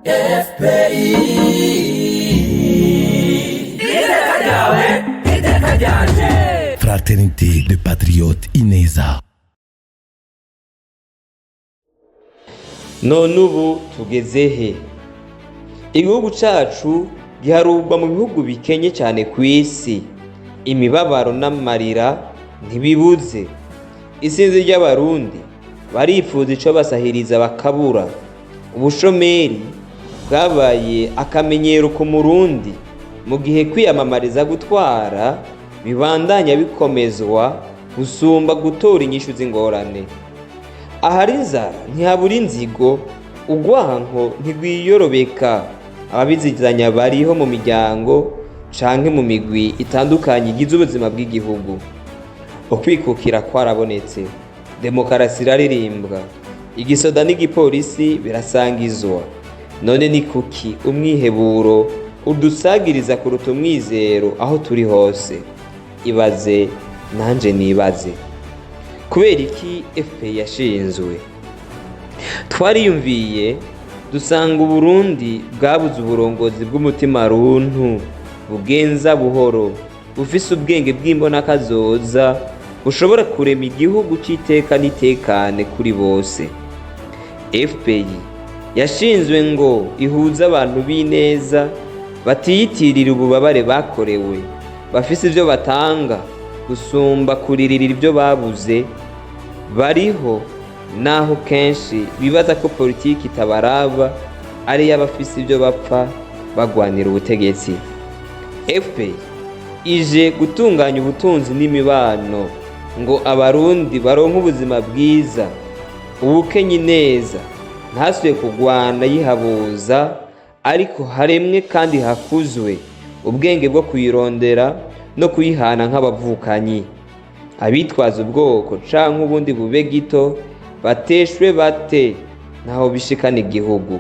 FPI, iteka ryawe, iteka ryanje. Fraternité de Patriotes Ineza. None ubu tugeze he? Igihugu cacu giharurwa mu bihugu bikenye cyane ku isi. Imibabaro n'amarira ntibibuze. Isinzi ry'Abarundi barifuza ico basahiriza bakabura. Ubushomeri bwabaye akamenyero ku Murundi, mu gihe kwiyamamariza gutwara bibandanya bikomezwa gusumba gutora inyishu z'ingorane. Ahari inzara ntihabura inzigo, urwanko ntirwiyorobeka. Ababizizanya bariho mu miryango canke mu migwi itandukanye igize ubuzima bw'igihugu. Ukwikukira kwarabonetse, demokarasi iraririmbwa, igisoda n'igipolisi birasangizwa. None ni kuki umwiheburo udusagiriza kuruta umwizero aho turi hose? Ibaze nanje nibaze. Kubera iki FPI yashinzwe? Twariyumviye dusanga Uburundi bwabuze uburongozi bw'umutima runtu, bugenza buhoro, bufise ubwenge bw'imbonakazoza, bushobora kurema igihugu c'iteka n'itekane kuri bose. FPI yashinzwe ngo ihuze abantu b'ineza, batiyitirira ububabare bakorewe, bafise ivyo batanga gusumba kuririra ibyo babuze. Bariho naho kenshi bibaza ko politiki itabaraba, ari iy'abafise ibyo bapfa bagwanira ubutegetsi. FPI ije gutunganya ubutunzi n'imibano ngo Abarundi baronke ubuzima bwiza, ubukenyi neza ntasuye kugwana yihabuza, ariko haremwe kandi hakuzwe ubwenge bwo kuyirondera no kuyihana nk'abavukanyi. Abitwaza ubwoko canke ubundi bube gito bateshwe bate, ntaho bishikana igihugu.